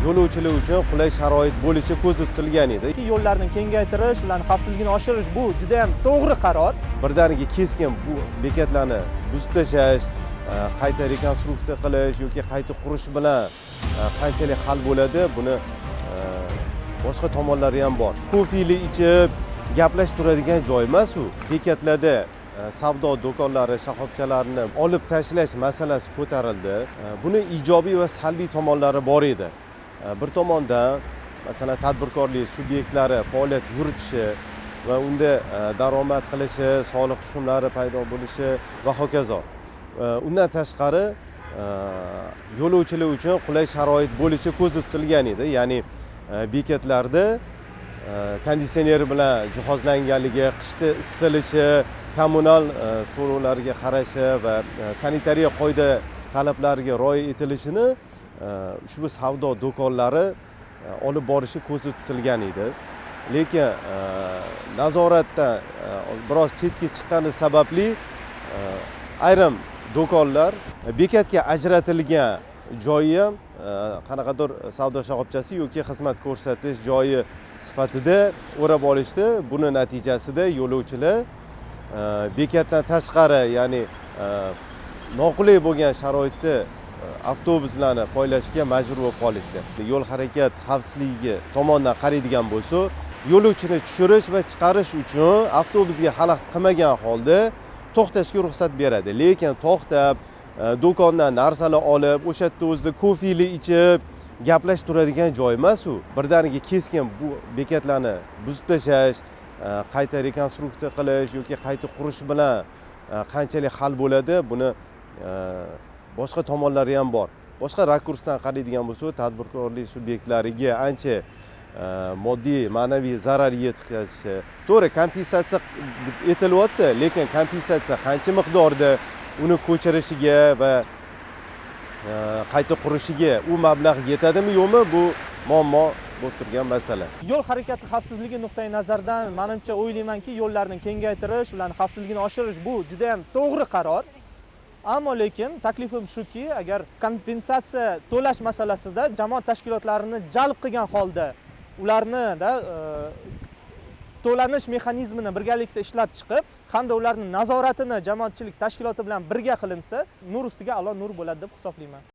Yo'lovchilar uchun qulay sharoit bo'lishi ko'zda tutilgan edi. Yo'llarni kengaytirish, ularni xavfsizligini oshirish bu juda ham to'g'ri qaror. Birdaniga keskin bu bekatlarni buzib tashlash, qayta rekonstruksiya qilish yoki qayta qurish bilan qanchalik hal bo'ladi, buni boshqa tomonlari ham bor. Kofeli ichib gaplashib turadigan joy emas u. Bekatlarda savdo do'konlari shoxobchalarini olib tashlash masalasi ko'tarildi. Buni ijobiy va salbiy tomonlari bor edi. Bir tomondan, masalan, tadbirkorlik subyektlari faoliyat yuritishi va unda daromad qilishi, soliq tushumlari paydo bo'lishi va hokazo. Undan tashqari, yo'lovchilar uchun qulay sharoit bo'lishi ko'zda tutilgan edi, ya'ni bekatlarda konditsioner bilan jihozlanganligi, qishda isitilishi, kommunal to'lovlarga qarashi va sanitariya qoida talablariga rioya etilishini ushbu savdo do'konlari olib borishi ko'zda tutilgan edi. Lekin nazoratdan biroz chetga chiqqani sababli ayrim do'konlar bekatga ajratilgan joyi ham qanaqadir savdo shoxobchasi yoki xizmat ko'rsatish joyi sifatida o'rab olishdi. Buni natijasida yo'lovchilar bekatdan tashqari, ya'ni noqulay bo'lgan sharoitda avtobuslarni poylashga majbur bo'lib qolishdi. Yo'l harakat xavfsizligi tomonidan qaraydigan bo'lsak, yo'lovchini tushirish va chiqarish uchun avtobusga xalaqit qilmagan holda to'xtashga ruxsat beradi. Lekin to'xtab, do'kondan narsalar olib, o'sha yerda o'zida kofeli ichib gaplashib turadigan joy emas u. Birdaniga keskin bu bekatlarni buzib tashlash, qayta rekonstruksiya qilish yoki qayta qurish bilan qanchalik hal bo'ladi, buni boshqa tomonlari ham bor. Boshqa rakursdan qaraydigan bo'lsak, tadbirkorlik subyektlariga ancha moddiy, ma'naviy zarar yetkazishi to'g'ri, kompensatsiya deb aytilyapti, lekin kompensatsiya qancha miqdorda, uni ko'chirishiga va qayta qurishiga u mablag' yetadimi, yo'qmi, bu muammo bo'lib turgan masala. Yo'l harakati xavfsizligi nuqtai nazaridan, manimcha, o'ylaymanki, yo'llarni kengaytirish, ularni xavfsizligini oshirish bu juda ham to'g'ri qaror. Ammo lekin taklifim shuki, agar kompensatsiya to'lash masalasida jamoat tashkilotlarini jalb qilgan holda ularni da to'lanish mexanizmini birgalikda ishlab chiqib hamda ularni nazoratini jamoatchilik tashkiloti bilan birga qilinsa, nur ustiga a'lo nur bo'ladi deb hisoblayman.